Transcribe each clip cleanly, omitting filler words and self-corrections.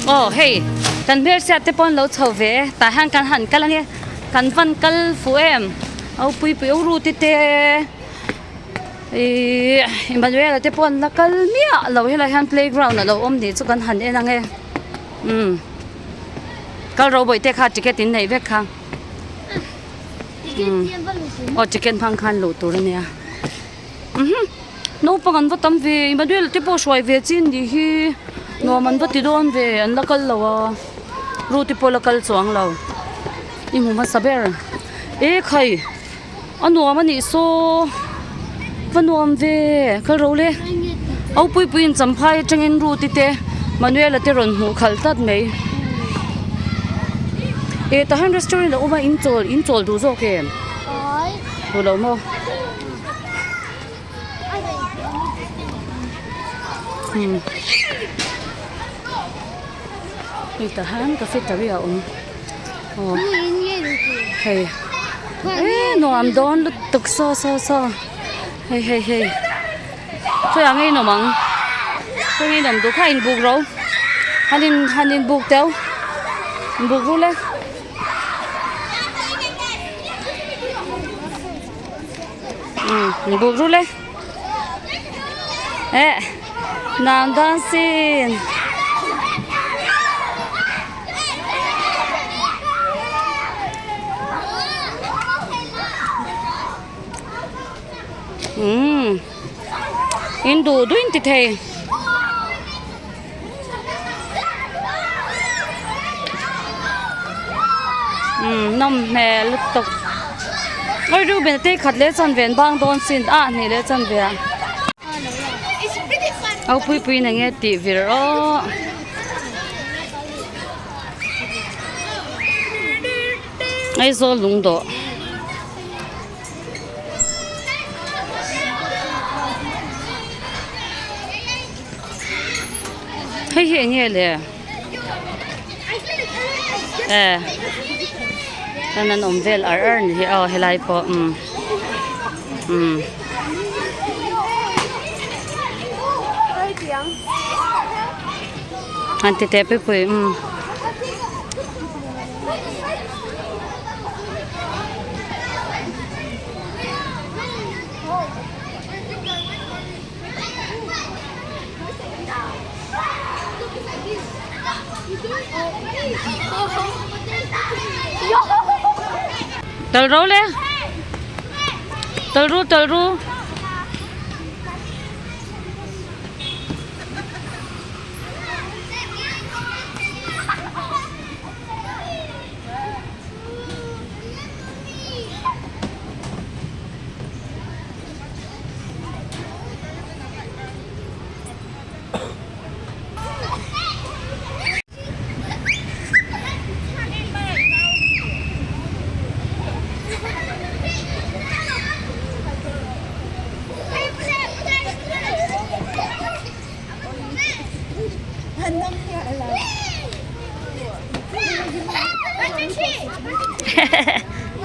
Aw hei kan hmelhriat te pawh an lo chho ve e tah hian kan han kal ange kan van kal fuh em au pui pui au ru te te ihh Emmanuel-a te pawh an la kal miah lo helaiah hian playground a lo awm nih chu kan han en ange umm kal ro bawih te kha ticket in neih vek kha umm aw ticket hmang khan luh tur a nia. Naupang an va tam ve Emmanuel te pawh hruai ve chin nih hi nuam an va ti dawn ve an la kal lo a Ruth te pawh la kal chuang lo i hmu hmasa ber e khai a nuam a nih saw va nuam ve kal ro le au pui pui in champhai atangin Ruth te Manuel-a te rawn hmuh khalh tlat mai e tah hian restaurant a awm a in chawl in chawl duh zawk em duh lo maw. Hei tah hian cafeteria a awm aw hei eee nuam dawn lutuk saw saw saw hei hei hei khawiah nge in awm ang khawiah nge in awm duh kha in buk ro han in han in buk teu in buk rul e. Buk rul e eh nam dancing umm in duh duh in ti thei. Umm nawm hmel lutuk awi Reuben te khat leh chuan ven bang dawn sin a hnih leh chuan ve a au pui pui in enge tih vir aw Aizawl lungdawh. Hei hi eng nge le eh chuan an awm vel ar ar ni hi aw helai pawh umm umm han ti teh pui pui umm. Tal ro le tal ru tal ru.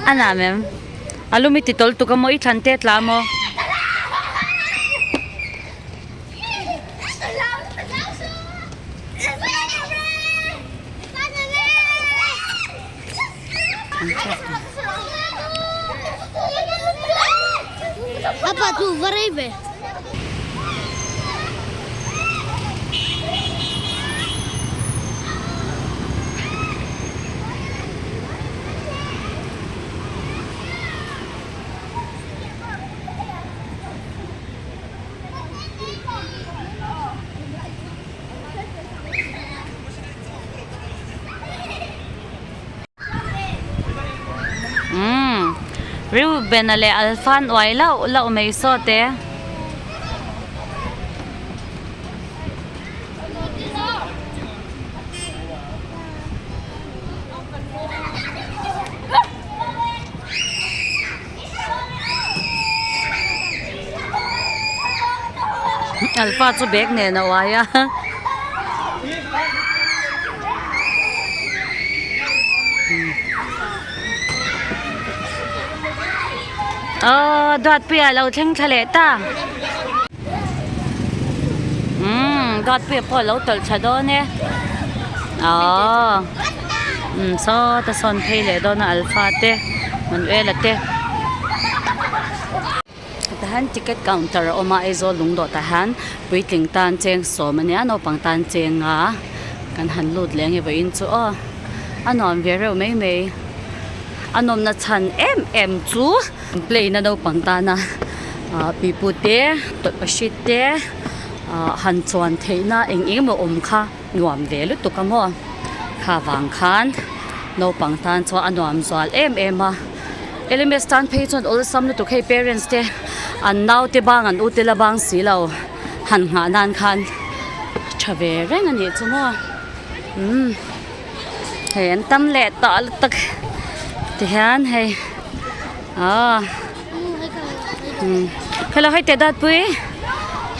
A nam em? A lum i ti tawl tuk a maw i thlan te tla maw? Apa chu va rei ve. Umm Reuben-a leh Alpha-an uai lauh lauh mai saw te. Alpha chu bag nen a uai a. Aww Duatpuia lo thleng thla leh ta. Umm Duatpuia pawh a lo tawlh tha dawn e. Aww umm sawta sawn phei leh dawn a alpha te Manuela te tah hian ticket counter a awm a Aizawl lungdawh tah hian puitling tan cheng sawm a nia naupang tan cheng a kan han lut leh ange vawiin chu aw a nuam ve reuh mai mai a nawmna chhan em em chu play na naupang tana ah pipu te tawlhpahrit te ah han chuan theihna eng eng emaw awm kha nuam ve lutuk a maw kha vang khan naupang tan chuan a nuam zual em em a L_M_S tan phei chuan awlsam lutuk hei parents te an naute bang an ute la bang si lo han nghah nan khan tha ve reng a nih chu maw umm hei an tam leh tawh lutuk tihian hei aw umm hello hei teh dawtpui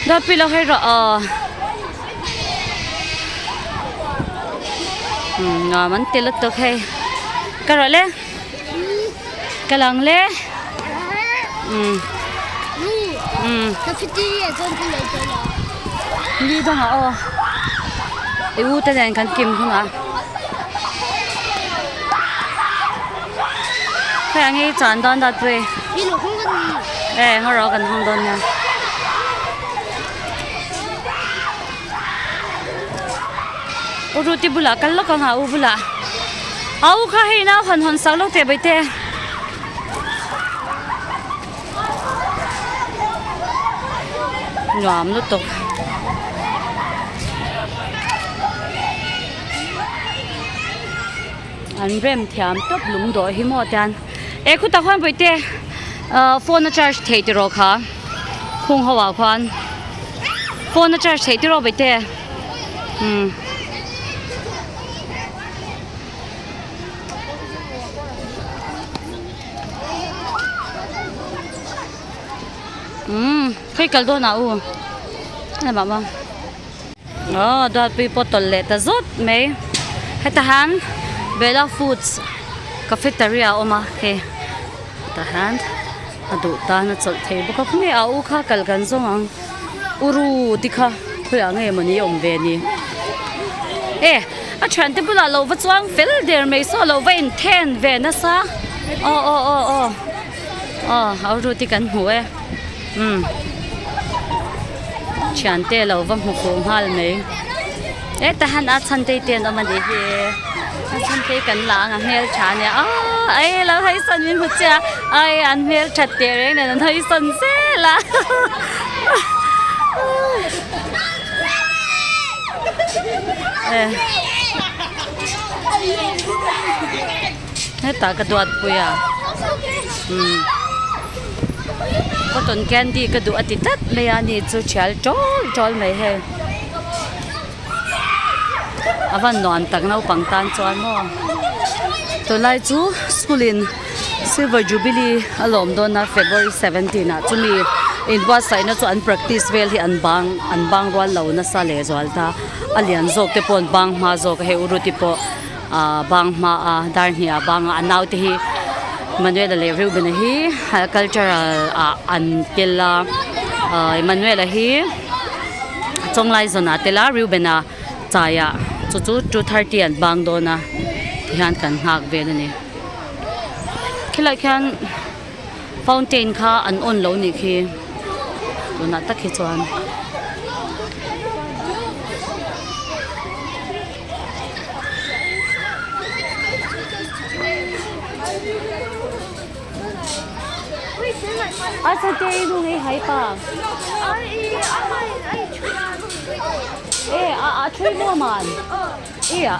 dawtpui lo hawi rawh aw umm nuam an ti lutuk hei ka rawh le ka lang le umm umm ni dangah aw i u te nen kan kim hunah hei ang hi chuan dawn dawt pui e ngaw rawh kan hawng dawn nia. U Ruti bulah kal lawk ang a u bulah a u kha hei nau han hawn sak lawk teh baite. Nuam lutuk. An rem thiam tawp lung dawh hi maw tian e khutah khuan bawihte ah phone a charge thei tiraw kha khung ho ah khuan phone a charge thei tiraw bawihte umm. Umm khawi kal dawn ah u lamah maw. Aw Duatpui pawh tawlh leh ta zawt mai heta hian Bella foods cafeteria a awm a hei tah hian a duh tan a chawlh thei bawk a khawnge a u kha kal kan zawng ang uru te kha khawiah nge mawni a awm ve ni e a thiante bulah lo va chuang fel der mai saw lo va inthen ve nasa aw aw aw aw aw a uru te kan hmu e. Umm thiante lo va hmu fuh nghal mai hetah hian a chhantei te an awm a nih hi a chhantei kan la ang a hmeltha ania aw ei lo hawisawn min hmu chiah a ai an hmelthat teh reng nen an hawisawn zel a hetah ka duatpui a umm cotton candy ka duh a ti tlat mai a ni chu thial tawl tawl mai hei a van nuam tak naupang tan chuan maw tunlai chu school in silver jubilee a lawm dawn a february 17 ah chumi inbuatsaihna chu an practice vel hi an bang an bang rual lo nasa leh zual ta a lian zawk te pawh an bang hma zawk a hei uruti pawh. Ahh bang hmaa dar hniah banga a naute hi Manuela leh Reuben-a hi cultural ah an tel a ahh Manuela hi chawnglai zawn ah a tel a Reuben-a chaiah chu chu 2:30 an bang dawn a tihian kan nghak vel a ni khilaiah khian fountain kha an on lo nih khi tunah tak hi chuan.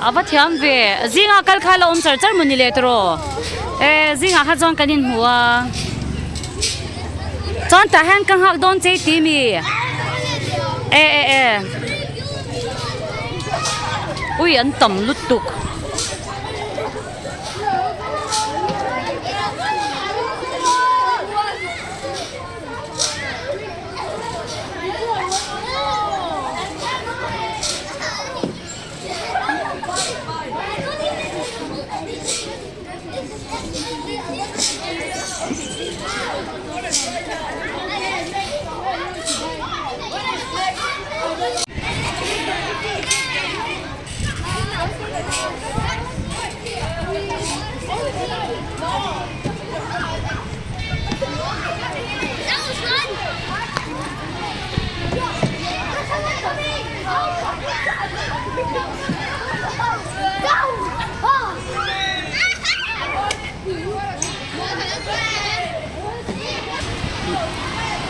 A va thiam ve zingah kal kha la awm char char maw ni leh tawh e zingah kha chuan kan inhmu a chuan tah hian ka nghak dawn che i ti mi e e e. Ui an tam lutuk.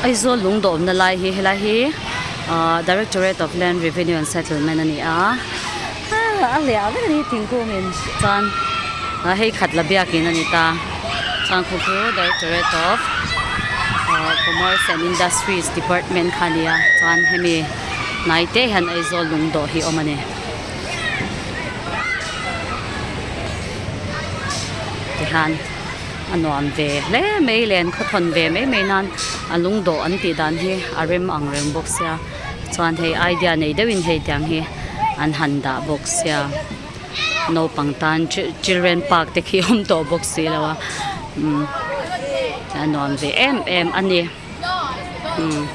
Aizawl lungdawmna lai hi helai hi ahh Directorate of Land Revenue and Settlement a ni a a hliah vek a ni thingkung in chuan ah hei khat la biakin a ni ta chuan khu chu Directorate of ahh Commerce and Industries Department kha a ni a chuan hemi hnai te hian Aizawl lungdawh hi a awm a ni. Tihian a nuam ve hle mai len khawthawn ve mai mai nan a lungdawh an tih dan hi a rem ang reng bawk sia chuan hei idea nei deuhin hei tiang hi an han dah bawk sia naupang tan children park te khi awm tawh bawk si lo a umm a nuam ve em em a ni umm.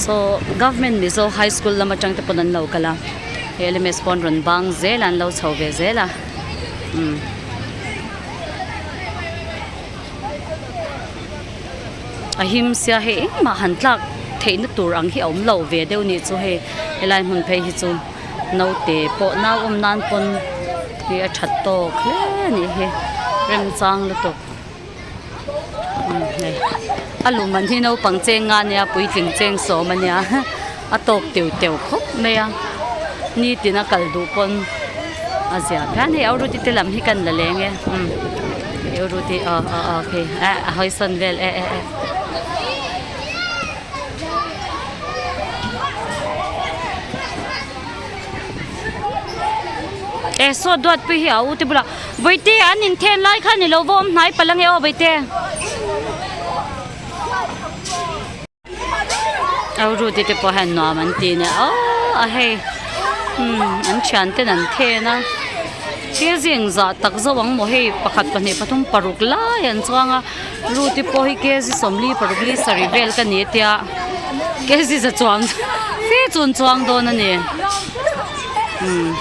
Saw government Mizo high school lam atang te pawn an lo kal a hei lms pawn rawn bang zel a an lo chho ve zel a umm. A him sia hei engmah han tlak theihna tur ang hi a awm lo ve deuh nih chu hei helai hmun phei hi chu. Naute pawh nau awm nan pawn hi a that tawk hle a nih hi remchang lutuk umm hei a lum an hi naupang cheng nga ania puitling cheng sawm ania a tawk teu teu khawp mai a nitin a kal duh pawn a zia phian hei Aruti te lam hi kan la leng e umm Aruti aw aw aw khi eh a hawi sawn vel e e e. E saw duat pui hi a u te bulah Bawihte an inthen lai kha ni lo va awm hnai palh ange aw Bawihte. Au Rudy te pawh hian nuam an ti nia aw a hei umm an thian ten an then a thil zing zah tak zauh ang maw hei pakhat pahnih pathum paruk lai an chuang a. Ruti pawh hi kg 40 paruk li sarih vel ka ni tia kg za chuang fe chun chuang dawn a ni umm.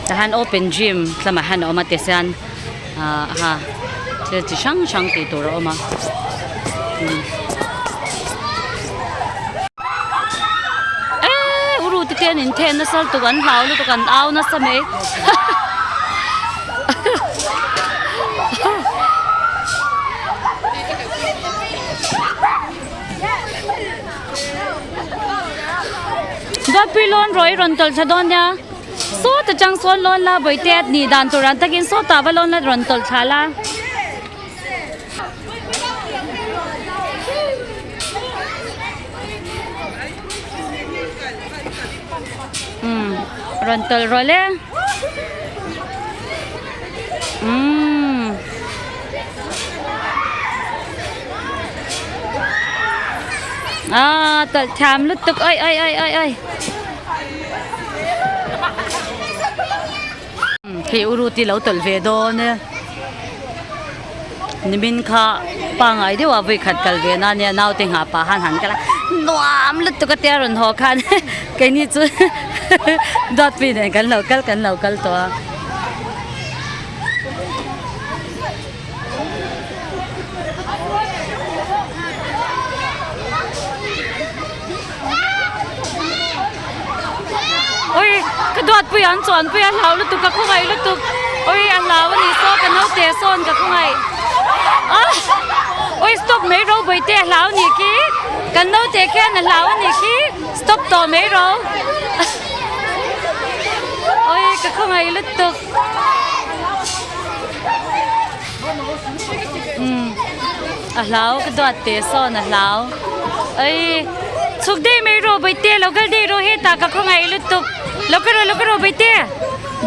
Tahan open gym tlamah hian a awm a tichuan ah ha thil chi hrang hrang tih tur a awm a umm. Eee u Ruti te an inthen nasa lutuk an hlau lutuk an au nasa mai Dawtpui lawn rawh i rawn tawlh thla dawn nia sawt atang sawn lawn la bawihte a nih dan tur ang takin sawtah va lawn la rawn tawlh thla la. Umm rawn tawlh rawh le umm ah tawlh thiam lutuk oi oi oi oi oi Hei u Ruti lo tawlh ve dawn e. Nimin kha pangai deuh a vawi khat kal ve na nia naute nghah pah han han kal a nuam lutuk a tia rawn haw khan keini chu Duatpui nen kan lo kal kan lo kal tawh a. Oi ka duatpui an chuanpui a hlau lutuk ka khawngaih lutuk oi a hlau a ni saw ka naute sawn ka khawngaih a oi stop mai ro bawihte a hlau a nih khi kan naute khian a hlau a nih khi stop tawh mai ro oi ka khawngaih lutuk umm a hlau ka duat teh sawn a hlau ei chhuk daih mai rawh bawihte lo kal daih rawh hetah ka khawngaih lutuk lo kal rawh lo kal rawh bawihte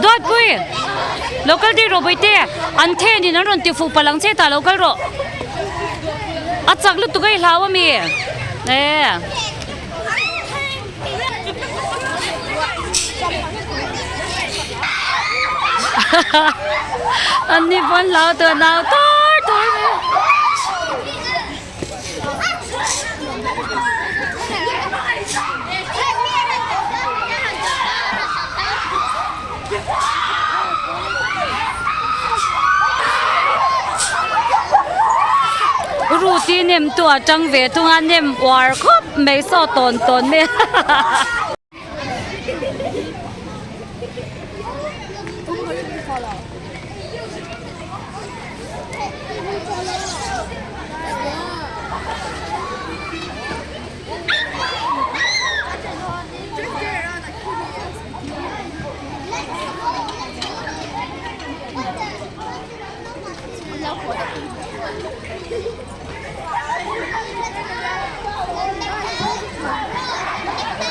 duat pui lo kal daih rawh bawihte an then in an rawn ti fuh palh ang che tah lo kal rawh a chak lutuk a i hlau ami e. An ni pawn hlau tawh nau tur tur mai. Ru Ruti nem tu a tang ve thung a nem uar khawp mai saw tawn tawn mai a.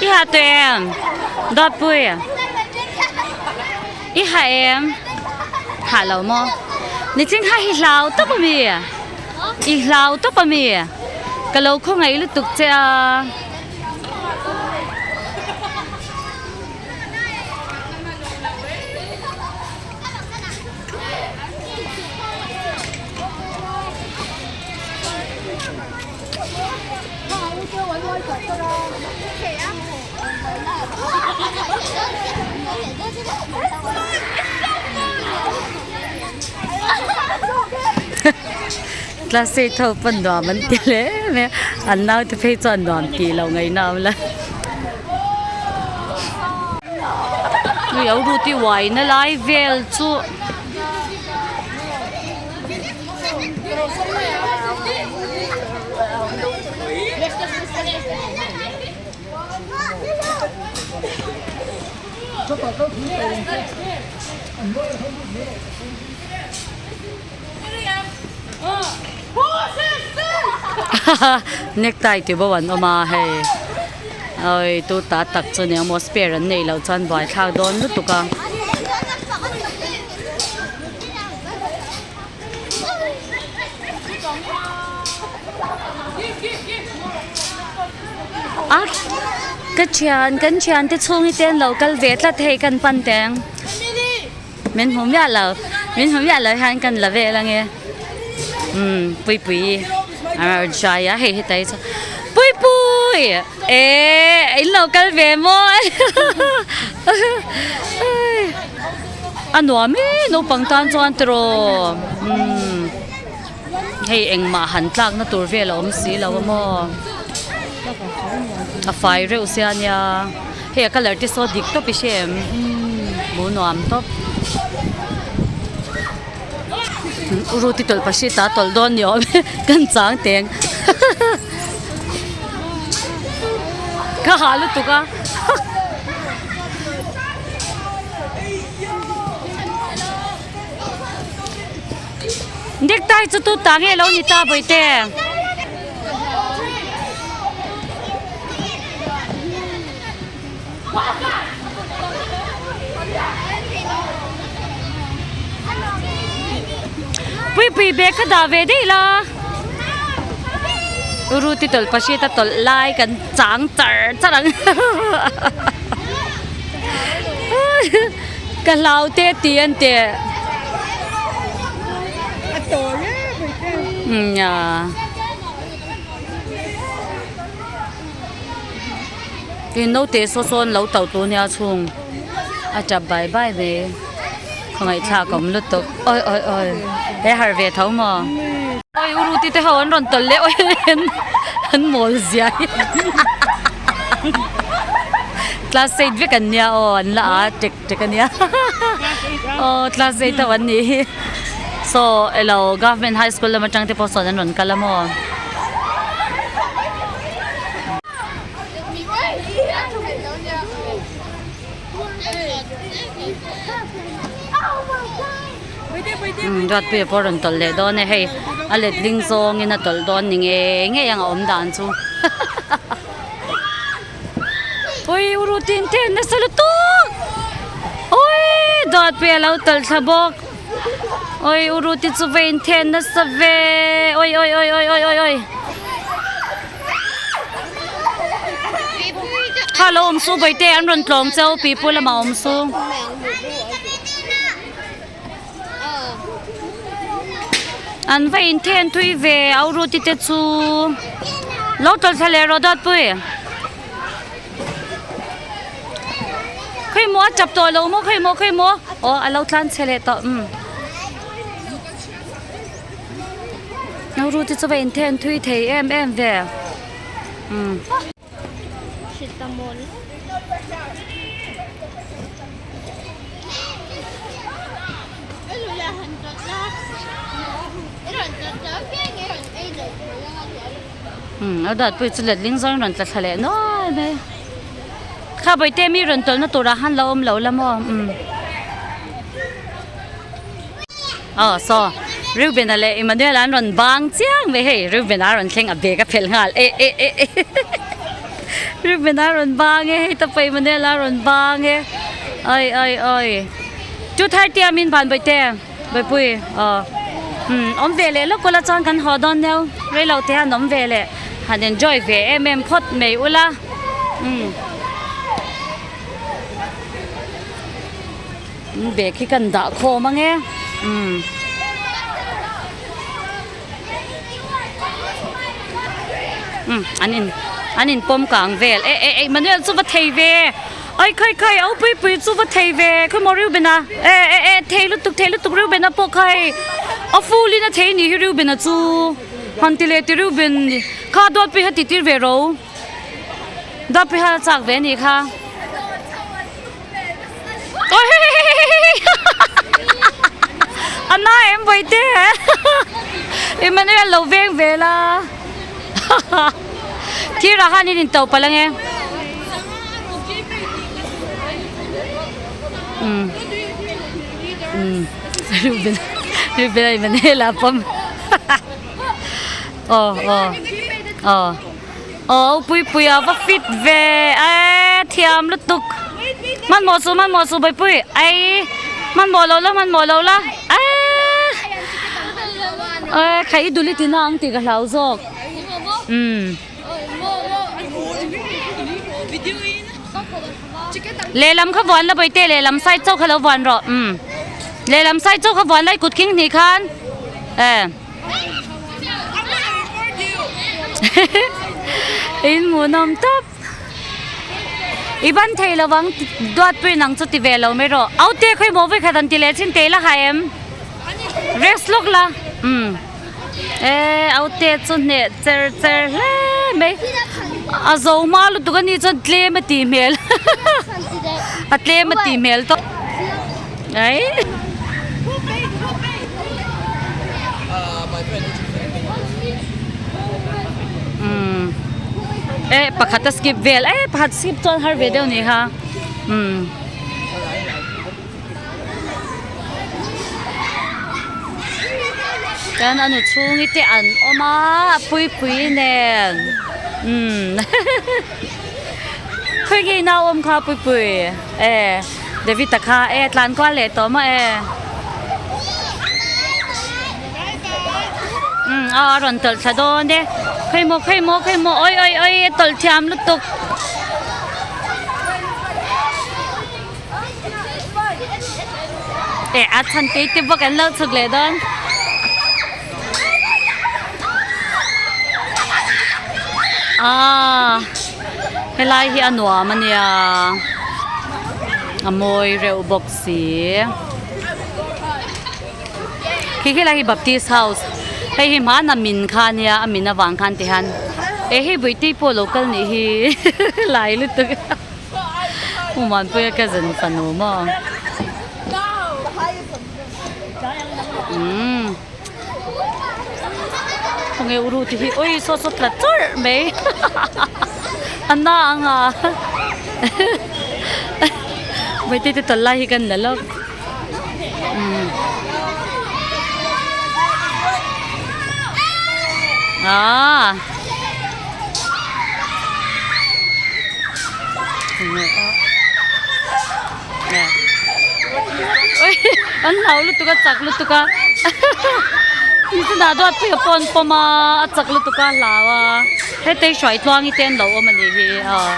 I ha tawh em Dawtpui i ha em ha lo maw nichin kha hi hlau tawp a mi i hlau tawp a mi ka lo khawngaih lutuk che a. Class eight ho pawn nuam an ti hle mai a an naute phei chuan nuam tih loh ngaihna a awm lo. Nui au ruti uai na lai vel chu Necktie ti bo an awm a hei awi tu ta tak chu nia maw spare an neih loh chuan buaithlak dawn lutuk a. A ka thian kan thian te chhung hi te an lo kal ve tlat hei kan pan teng. Min hmu miah lo min hmu miah lo hian kan la vel ange umm puipui a rawn hrai a hei heta hi chuan puipui eh in lo kal ve maw a nuam e naupang tan chuan tiraw umm hei engmah han tlak na tur vel a awm si lo a maw a fai reuh sia nia. Hei a colour te saw dik tawp i hre em hmuh nuam tawp ruti tawlh pahrit a tawlh dawn ni awm e kan chang teng ka ha lutuk a. Necktie chu tu ta nge lo ni ta bawihte. Puipui bag kha dah ve daih la Ruti tawlh pahriat a tawlh lai kan chang char char ang ka hlau te tih an teh nia. Tin naute saw sawn lo tauh tur nia chhung a tap bai bai mai khawngaihthlak a awm lutuk awi awi awi he harh ve tho maw awi u ruti te ho an rawn tawlh leh awi an mawl zia hi class eight vek an nia aw an la a tek tek a nia aw class eight ho an nih hi saw elo government high school lam atang te pawh sawn an rawn kal a maw. Ruatpuia pawh a rawn tawlh leh dawn e hei a letling zawngin a tawlh dawn ni ngei ngei ang a awm dan chu ui u rutin te nasa lutuk ui Ruatpuia lo tawlh thla bawk ui u ruti chu va inthen nasa ve ui ui ui ui ui ui. Kha lo awm su bawihte an rawn tlawm cheu pipu lamah awm su. An va inthen thui ve au ruti te chu lo tawlh thla leh rawh dawtpui. Khawi maw a tap tawh lo maw khawi maw khawi maw aw a lo tlan chhe leh tawh umm. Nauru te chu va inthen thui thei em em ve umm. Umm a dat pawh hi chu letling zawng in rawn tla thla leh nuai mai kha bawihte mi rawn tawlhna turah khan lo awm lo la maw umm aw saw Reuben-a leh Emmanuel-a an rawn bang chiang mai hei Reuben-a a rawn thleng a bag a phelh nghal eh eh eh eh Reuben-a a rawn bang e hei ta pawh Emmanuel-a a rawn bang e oi oi oi 2:30 a min ban bawihte. Bawihpui aw umm awm ve leh lawk ula chuan kan haw dawn nia rei lo te hian awm ve leh han enjoy ve em em phawt mai ula umm bag hi kan dah khawm ang e umm. Umm an in an in pawm kang vel eh eh eh Manuel chu va thei ve ai khai khai au pui pui chu va thei ve khawimaw Reuben-a eh eh eh thei lutuk thei lutuk Reuben-a pawh kha hei a full in a thei ni hi Reuben-a chu han ti leh ti Reuben kha dawt pui kha ti tir ve ro dawt pui kha a chak ve a nih kha. A na em Bawihte Emmanuel lo veng ve la Thir ah khan in in to palh ange Umm umm Reuben Reuben a Emmanuel a pawm Aw aw aw. Aw Puipui a va fit ve e thiam lutuk hmanhmawh suh hmanhmawh suh Puipui ai hmanhmawh lo la hmanhmawh lo la eee e kha i dul i tina ang tih ka hlau zawk umm lehlam kha vuan la Bawihte lehlam side chauh kha lo vuan rawh umm lehlam side chauh kha vuan la i kut khing hnih khan e. In hmuhnawm tawp i ban thei lo vang duatpui nang chu ti ve lo mai rawh au te khawi maw vawikhat an ti leh chin teh la hai em rest lawk la umm e au te chu hneh cher cher hle mai a zo hma lutuk a ni chuan tlem a tih hmel a tlem a tih hmel tawp. Ai. Umm eh pakhat a skip vel eh pakhat skip chuan har ve deuh ni kha umm. Chuan a nu chhungi te an awm a puipui nen umm khawi nge i nau awm kha puipui eh. David a kha e tlan kual leh tawh maw e umm aw a rawn tawlh thla dawn e khawi maw khawi maw khawi maw awi awi awi a tawlh thiam lutuk eh a chhan te te bawk an lo chhuk leh dawn. Aaa helai hi a nuam a nia a mawi reuh bawk si khi khi lai hi baptist house hei hi hmana min kha a nia a min avang khan ti hian eh hei bawihte pawh a lo kal nih hi lai lutuk u Muanpuia cousin fanu maw. Umm khawnge u Ruth hi ui saw saw tla chawrh mai a na ang a vawiin te tawlh lai hi kan la lawk umm aaa An hlau lutuk a chak lutuk a nichina duat pui a pawn pawm a a chak lutuk a hlau a hetei hruai tluangi te an lo awm a nih hi aw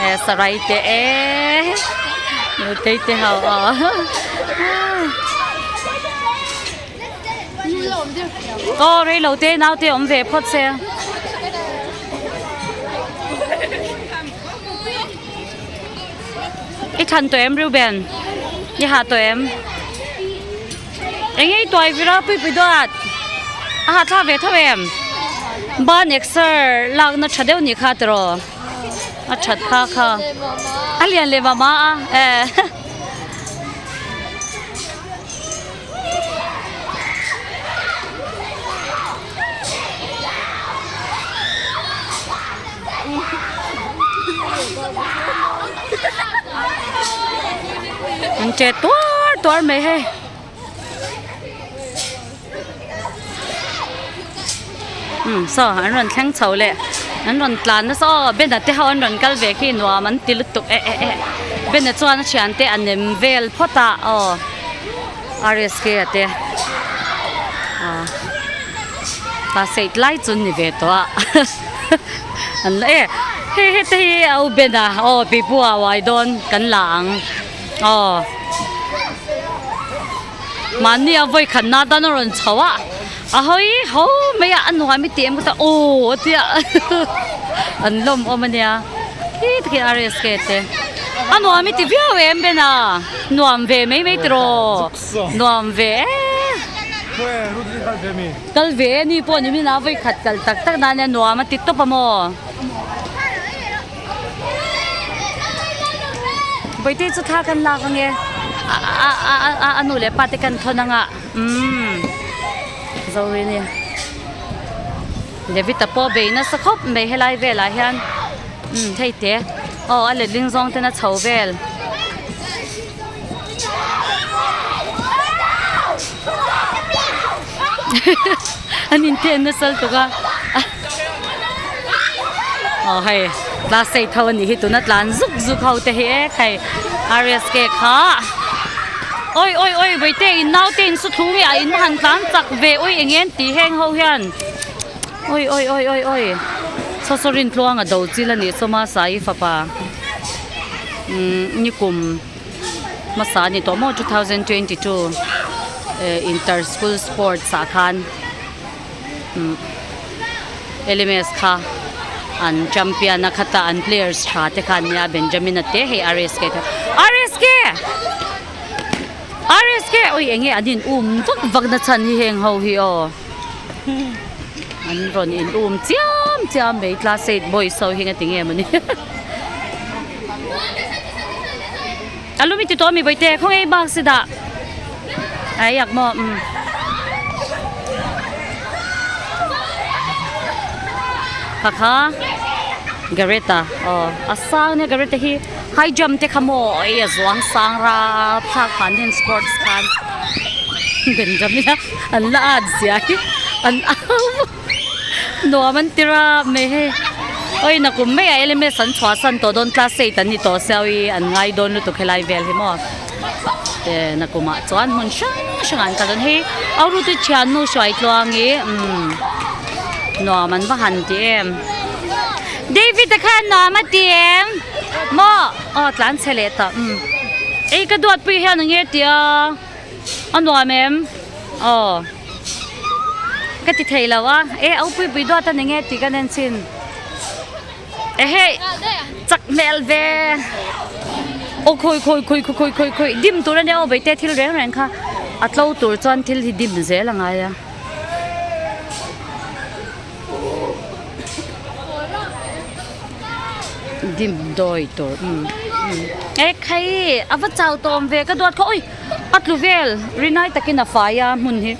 eh sarai te e nutei te ho aw aw reilo te naute awm ve phawt se. I thlan tawh em Reuben? I ha tawh em? Eng nge i tuai vir a Puipui duat? A hahthlak ve tho em? Ban exer lakna tha deuh nih kha tiraw? A that kha kha. A lian leh mah mah a eh. An che tuar tuar mai hei. Umm saw an rawn thleng chho leh an rawn tlan nasa aw Bena te ho an rawn kal ve khi nuam an ti lutuk eh eh eh Bena chuan a thian te a nem vel phawt a aw RSK a te ah ta seit lai chu ni ve tawh a an la e hei heta hi a u Bena aw pipu a uai dawn kan la ang aw. Mahni a vawi khat na tan a rawn chho a, a hawi ho mai a, a nuam i tih em ka ta aw a tia an lawm awm a nia khi takhi RSK te a nuam i ti viau em Ben a nuam ve mai mai tiraw nuam ve e kal ve e ni pawh ni min a vawi khat kal tak tak nan a nuam a ti tawp a maw. Bawihte chu thla kan lak ange a a a nu leh pa te kan thawn anga umm Zorini David-a pawh bei nasa khawp mai helai velah hian umm hei te aw a letling zawng ten a chho vel. An inthen nasa lutuk a aw hei class eight ho anih hi tuna tlan zuk zuk ho te hi e hei RSK kha awi awi awi vaite in naute in su thu nge a in han tlan chak ve awi eng nge an tih heng ho hian awi awi awi awi awi saw saw Rintluanga do chil anih chu Masaii fapa umm nikum. Hmasa a ni tawh maw 2022 eh inter school sports ah khan umm LMS kha an champion a khata an players tha te kha an nia Benjamin a te hei RSK te RSK RSK ui eng nge an in um vak vak na chhan hi heng ho hi aw an rawn in um chiam chiam mai class eight boys ho hi nga ti nge mawni. A lumi ti tawh a mi bawihte khawnge i bak si dah a i ak maw umm kha kha Gareth-a aw a sang ania Gareth-a hi high jump te kha maw ei a zuang sang rap thlak khan hian sports khan Benjamin-a an la at zia hi an au. Nuam an ti rap mai hei. Oi nakum mai ah LMS an chhuah san tawh dawn class eight an ni tawh sia ui an ngai dawn lutuk helai vel hi maw. Te nakum ah chuan hmun hrang hrang ah an kal dawn hei Aurute thiannu hruai tluang hi umm nuam an va han ti em. David a khan nuam a ti em maw aw tlan chhe leh ta umm ei ka duatpui hian eng nge tia a nuam em aw. Ka ti thei lo a, e au pui pui duat a ni nge tih ka nen chin. Ehe chak hmel ve. Aw khawi khawi khawi khawi khawi khawi dim tur a nia aw Beite thil reng reng kha a tlo tur chuan thil hi dim zel a ngai a. Dim dawi tur umm e khai a va chau tawm ve ka duat kha ui. A tlu vel rinai takin a fai a hmun hi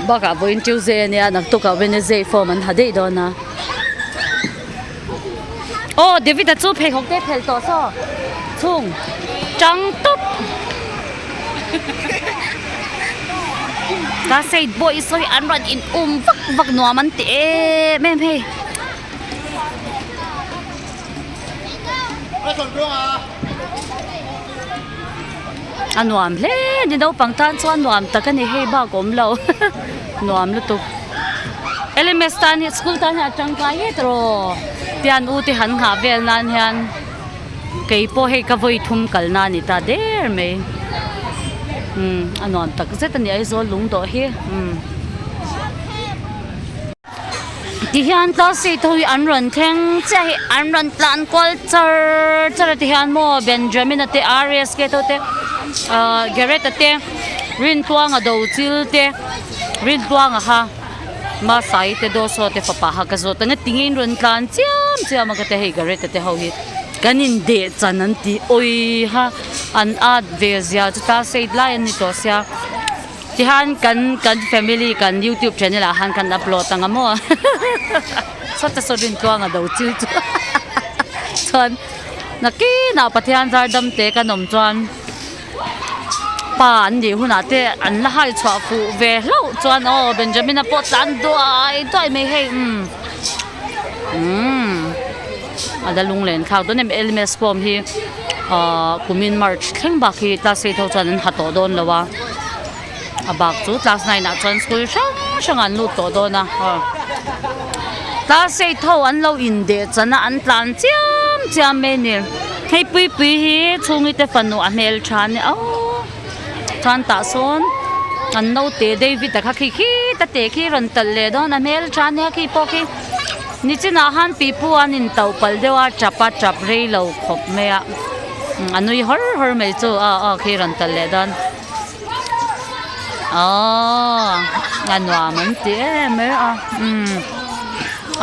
bakah vawiin Tuesday a nia naktukah Wednesday form an ha daih dawn a aw David a chu pheikhawk te phelh tawh saw chhung tang tawp ka side pawh i sawi an rawn in um vak vak nuam an ti em em hei. A nuam hle a ni naupang tan chuan nuam tak a ni hei bak awm lo nuam lutuk LMS tan hi school tan hian a tangkai nge tawh tian u te han nghah vel nan hian kei pawh hei ka vawi thum kal na a ni ta der mai umm a nuam tak zet a ni Aizawl lungdawh hi umm. Tihian class eight ho hi an rawn thleng chiah hi an rawn tlan kual char char a tihian maw Benjamin-a te RSK te ho te ahh Gareth-a te. Rintluanga do chil te Rintluanga kha Masai te Dawsaw te fapa kha ka zawt ang a tinge in rawn tlan chiam chiam a ka ti a hei Gareth-a te ho hi kan in deh chan an tih awi ha an at ve zia chu ta state lai an ni tawh sia tihian kan kan family kan youtube channel ah khan kan upload ang a maw sawta saw Rintluanga do chil chu chuan nakinah Pathian zar dam te kan awm chuan. Pa an nih hunah te an la hai chhuah fuh ve hlauh chuan aw Benjamina pawh tlan duai duai mai hei umm umm a la lunglen thlak dawn em lms form hi ahh kumin march thleng bak hi class eight ho chuan an ha tawh dawn lo a a bak chu class nine ah chuan school hrang hrang ah an lut tawh dawn a aw class eight ho an lo indeh chan a an tlan chiam chiam mai a ni. Hei puipui hi chhungi te fanu a hmel tha a ni aw chuan tah sawn an naute David a kha khi khi ta te khi rawn talh leh dawn a hmel tha a nia khi pawh khi nichinah khan pipu an in tauh palh deuh a tap a tap rei lo khawp mai a a nui hawr hawr mai chu aw aw khi rawn talh leh dawn aww a nuam an ti em mai a umm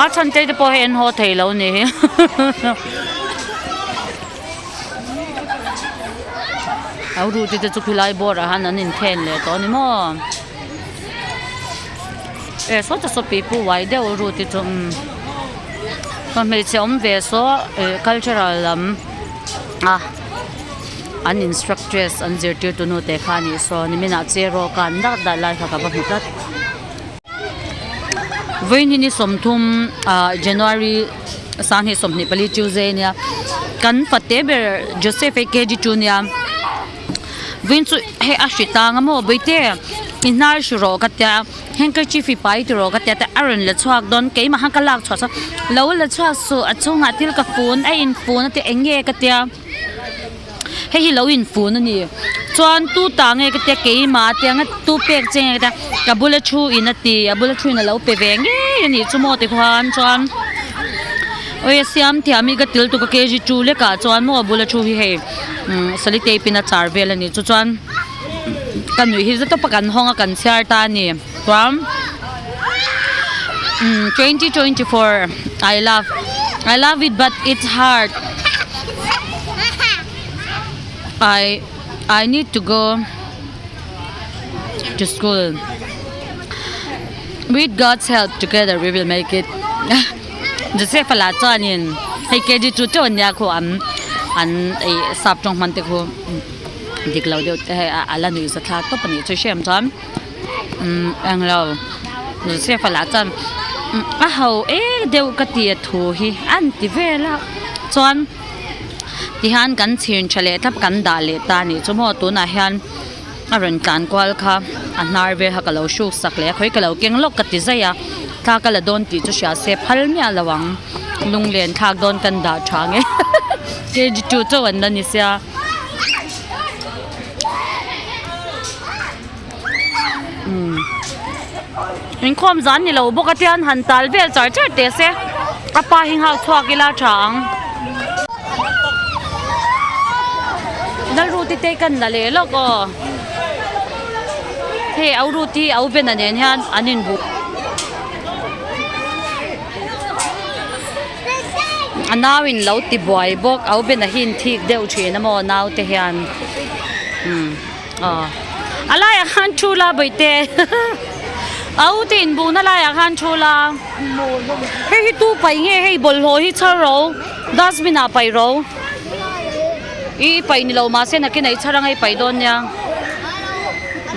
a chhan te te pawh hei an haw thei lo a ni hi. Au ruti te chu khilai bawr ah hian an inthen leh tawh a ni maw e sawta saw pipu uai deuh ruti chu umm hmeichhe awm ve saw ih cultural lam a an instructress an zirtirtu nu te kha a nih saw niminah cheraw kan dak dah lai kha ka va hmu tlat. Vawiin hi ni 30 ah January sanghnih 24 Tuesday a nia kan fate ber Joseph hei kg 2 a nia vawiin chu hei a hri tang a maw bawihte i hnar hri rawh ka tia handkerchief i pai tiraw ka tia a rawn la chhuak dawn keimah khan ka lak chhuah chuan lo la chhuak suh a chhungah thil ka fun a infun a tia eng nge ka tia. Hei hi lo infun a ni. Chuan tu ta nge ka tia keimah a tia nga tu pek che nge ka tia ka bula thu in a ti a bula thu in a lo pe ve ngei a nih chu maw tikhuan chuan awi a siam thiam hi ka til tuk a kg two lekah chuan maw a bula thu hi hei umm sellotape in a char vel a ni chu chuan ka nuih hi zet tawp a kan hawng a kan chhiar ta a ni chuan umm 2024 I love I love it but it's hard. I I need to go to school with God's help together we will make it Joseph a lah chuanin hei kg chu teuh ania khu an an ih sap tawng hman te khu dik lo deuh te hei a la nuih zathlak tawp a nih chu hriam chuan umm englo Joseph a lah chuan a ho ek deuh ka ti a thu hi a an ti vel a chuan. Tihian kan chhin tha leh thlap kan dah leh ta a nih chu maw tunah hian a rawn tlan kual kha a hnar vel kha ka lo hruk sak leh a khawi ka lo keng lawk ka ti zai a thla ka la dawn tih chu hria se phal miah lo ang lunglen thlak dawn kan dah tha ang e kg two chauh an la ni sia. Inkhawm zan ni lo bawk a tian han tal vel char char teh se a pa hi nghak chhuak ila tha ang. Lalruti te kan la leh lawk aw hei au ruti au bena nen hian an inbuh a nau in lo ti buai bawk au bena hi in thik deuh thin a maw nau te hian umm. Aw a laiah khan thu la bawihte au te inbuhna laiah khan thu la hei hi tu paih nge hei bawlhhlawh hi chhar ro dustbin ah paih ro i paih ni lo mahse nakin ah i chhar anga i paih dawn nia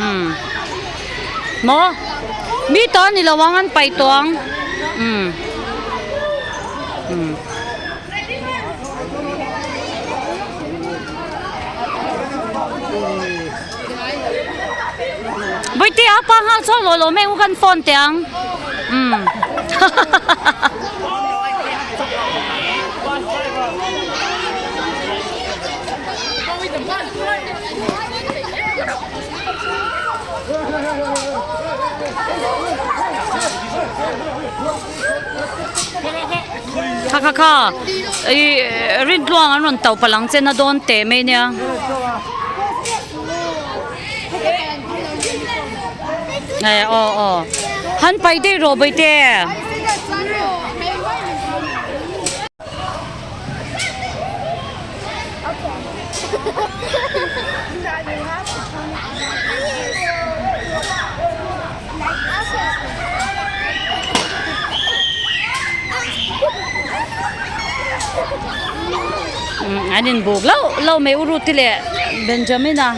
umm maw mi ta ni lo ang an paih tawh ang umm umm. Bawihte a pa nghal chhuak lawh lawh mai u kan phone teh ang umm Kha kha kha ih Rintluang an rawn tauh palh ang che na dawn teh mai nia. Eh aw aw han pai daih rawh bawihte. An inbuk lauh lauh mai u Ruth-i leh Benjamin-a.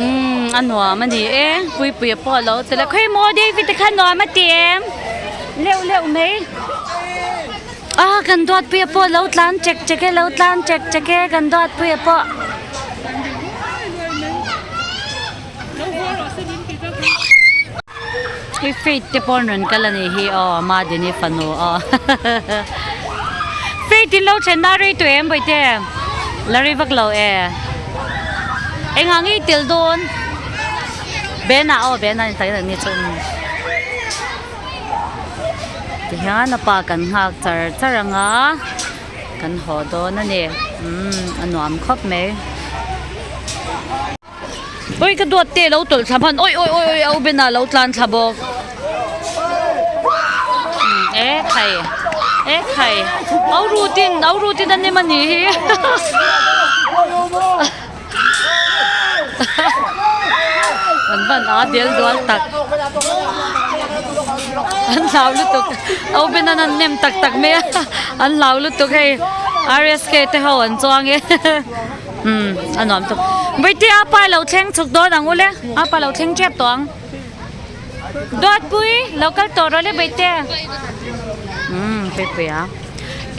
Umm a nuam a ni e puipuia pawh a lo tel a khawi maw David te kha nuam a ti em leuh leuh mai a kan duatpuia pawh a lo tlan chek chek e lo tlan chek chek e kan duatpuia pawh. Hei Faith te pawh an rawn kal a nih hi aw Madini fanu aw Faith in lo then na rei tawh em bawihte la rei vak lo e engah nge i tel dawn Ben ah aw Ben ah ni tak tak ni chu tihian a pa kan nghak char char ang a kan haw dawn a ni umm a nuam khawp mai. Oi ka duat te lo tawlh thla hman oi oi oi oi a u bena lo tlan thla bawk e khai e khai au rutin au rutin an nem a nih hi an van a del dual tak an hlau lutuk au bena an nem tak tak mai a an hlau lutuk hei R_S_K te ho an chuang e. Umm a nuam tawp. Vawitea a pa lo thleng chhuk dawn ang ule a pa lo thleng tep tawh ang. Dawtpui lo kal tawh rawh le Vawitea. Umm Puipui a.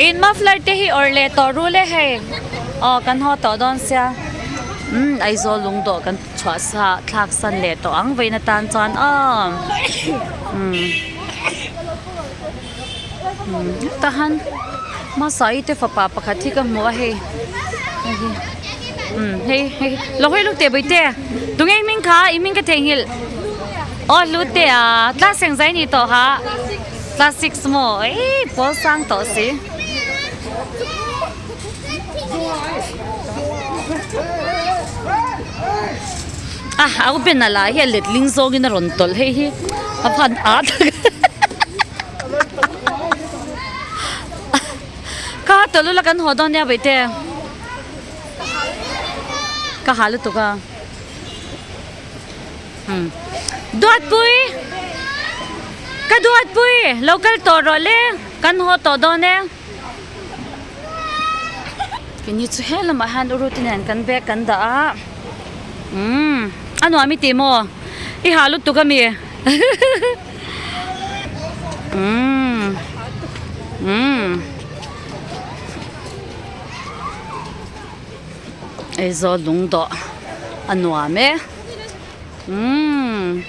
In muffler te hi awrh leh tawh ru le hei. Aw kan haw tawh dawn sia. Umm Aizawl lungdawh kan chhuah sa thlak san leh tawh ang vawiin atan chuan aw. Umm. Tahan hmasa i te fapa pakhat hi ka hmu a hei hei hi umm hei hei lo hawi lut teh bawihte tunge i hming kha i hming ka theihnghilh aw hlut teh a class eng zai ni tawh ha class six maw eii pawl sang tawh si. A au ben a lah hi a letling zawngin a rawn tawlh hei hi a van at ka tawlh ula kan haw dawn nia bawihte ka ha lutuk a umm duatpui ka duatpui lo kal tawh rawh le kan haw tawh dawn e. Keini chu he lamah hian Uruti nen kan bag kan dah a umm a nuam i ti maw i ha lutuk ami umm umm Aizawl lungdawh a nuam e umm.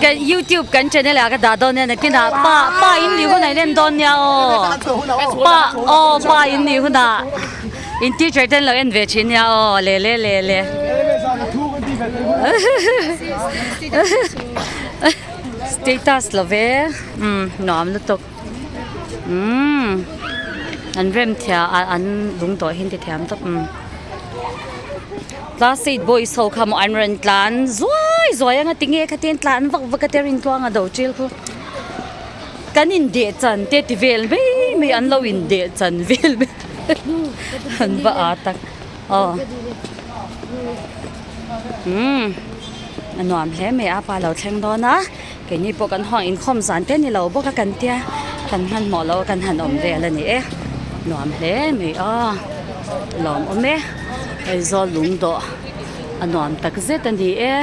Ka youtube kan channel ah ka dah dawn nia nakinah pa pa in nih hunah in en dawn nia aw pa aw pa in nih hunah in teacher ten lo en ve thin nia aw le le le le. Status lo ve umm nuam lutuk umm an rem thia a an lung tawh hi an ti thiam tawp umm class eight boys ho kha maw an rawn tlan zuai zuai anga tinge khatin tlan vak vak a te rin tluang a do ṭil khu kan indeh chan te ti vel mai mai an lo indeh chan vel mai an va â tak aw umm. A nuam hle mai a pa lo thleng dawn a keini pawh kan hawng inkhawm zan te ni lo bawk a kan tia kan hmanhmawh loh a kan han awm vel a ni e nuam hle mai a lawm awm e Aizawl lungdawh a nuam tak zet a ni e.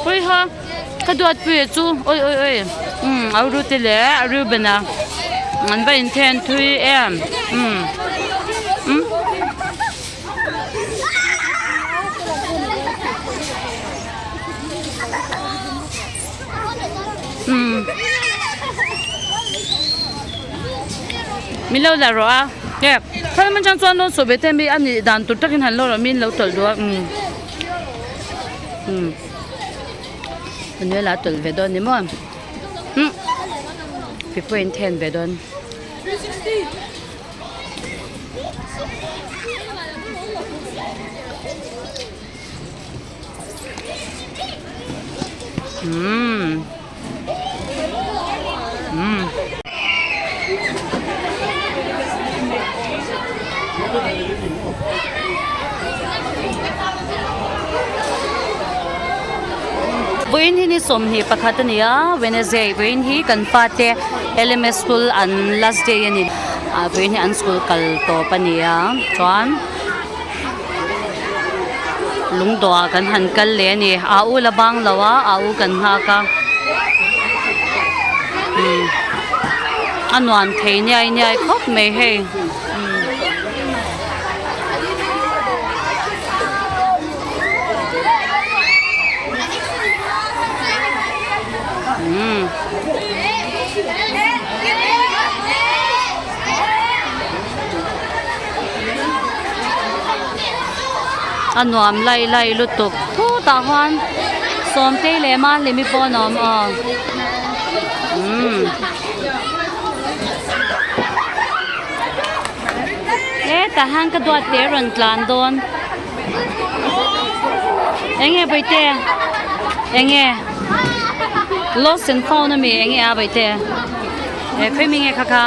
Puiha ka duat pui a chu awi awi awi umm a ru te leh a Reuben a an va inthen thui em umm umm. Umm min lo la rawh a he khawi man chang chuan lo sawi ve te mi a nih dan tur takin han lo rawh min lo tawlh duh a umm umm Manuela tawlh ve dawn ni maw umm pipu in then ve dawn. Umm umm Vawiin hi ni 21 a ni a Wednesday vawiin hi kan pate L_M_S school an last day a ni ah vawiin hi an school kal tawp a ni a chuan. Lungdawhah kan han kal leh a ni a u la bang lo a a u kan nghak a umm a nuam thei niai niai khawp mai hei umm. A nuam lai lai lutuk phutah khuan Sawmtei leh Mahlimi pawh an awm aw umm hetah hian ka duat te a rawn tlan dawn eng nge bawihte eng nge lost and found ami eng nge a bawihte he khawi mi nge kha kha.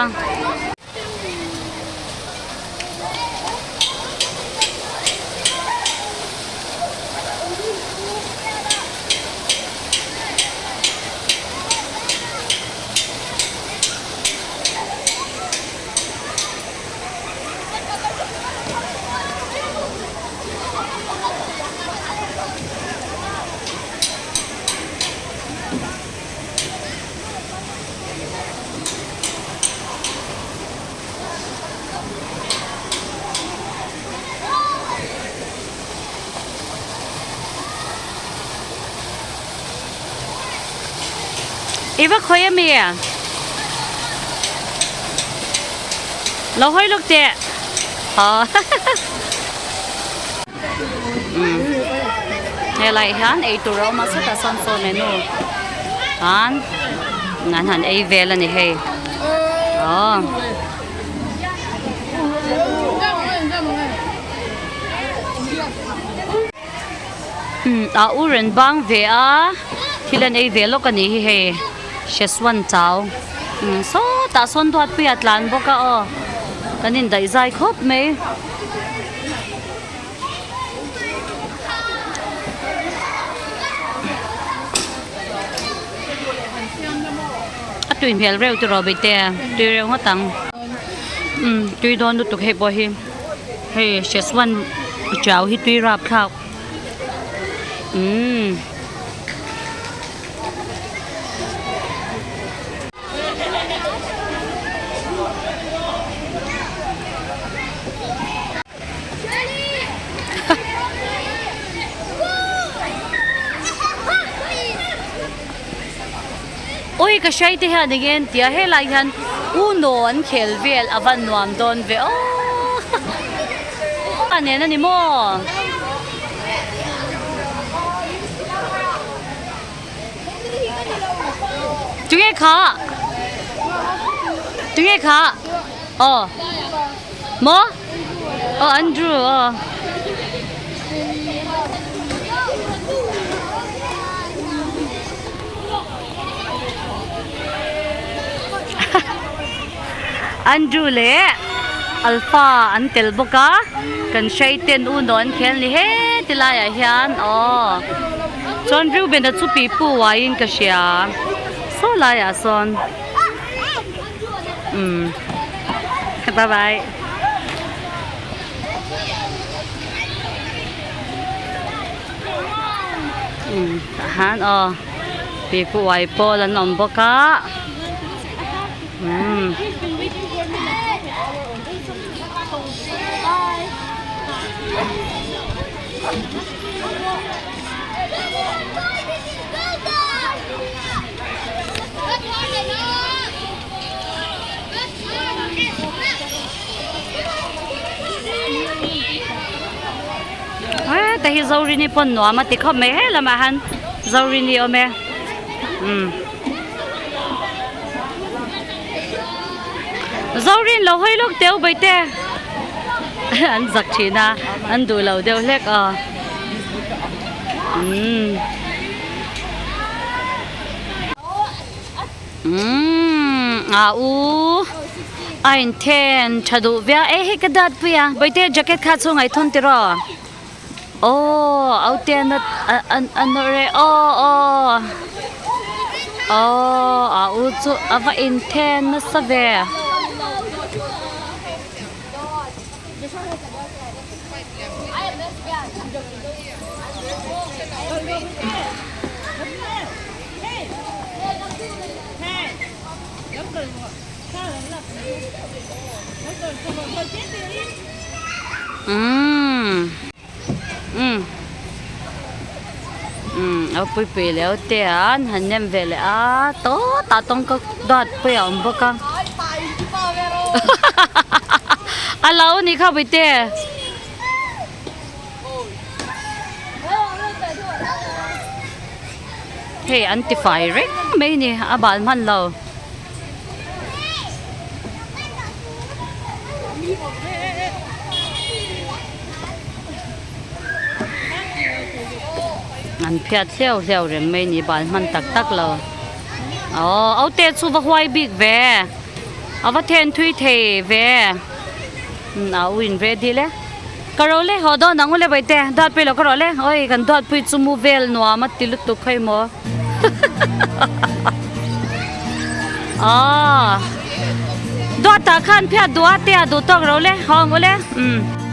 I va khawi ami? Lo hawi lawk teh. Helai hian ei tur a awm a sawtah sawn saw menu an an han ei vel a ni hei aw. A u rawn bang ve a thil an ei ve lawk a nih hi hei Szechuan chau sawtah sawn duatpuia tlan bawk a aw kan indaih zai khawp mai. A tui hmel reuh tiraw bawihte tui reuh ngawt ang umm tui dawn lutuk hei pawh hi hei Szechuan chau hi tui rap thlak umm. Ui ka hrai te hian eng en tia helai hian uno an khel vel a va nuam dawn ve aw a nen a ni maw. Tunge kha? Tunge kha? Aw. Maw? Aw Andrew aw. Andrew leh Alpha an tel bawk a kan hreiten u naw an khel ni he ti laiah hian aw chuan Reuben-a chu pipu uaiin ka hria saw laiah sawn umm bye bye. Umm tah hian aw pipu uai pawl an awm bawk a umm. Heta hi Zorini pawn nuam a ti khawp mai he lamah hian Zorini a awm e umm Zorin lo hawi lawk teu baite an zak thin a an duh lo deuh hlek a umm umm a u a inthen tha duh viau e hei ka dat pui a baite jacket kha chhungah i thun tiraw. Aw aute an an an nawrh e aw aw aw a u chu a va inthen nasa ve. Umm umm umm a pui pui leh te a an han nem ve leh a tawtah tawngka dawt pawh a awm bawk a a lo ni kha puite. Hei an ti fai reng mai a ni a bal hman lo. An phiat hleuh hleuh reng mai a ni bal hman tak tak lo. Aw aute chu va huai bik ve a va then thui thei ve a u in ready le ka ro le haw dawn ang u le bawihte duat pui lo ka rawh le awi kan duat pui chu mu vel nuam a ti lutuk khawi maw aw duat tah khan phiat duh a te a duh tawk ro le haw ang u le umm.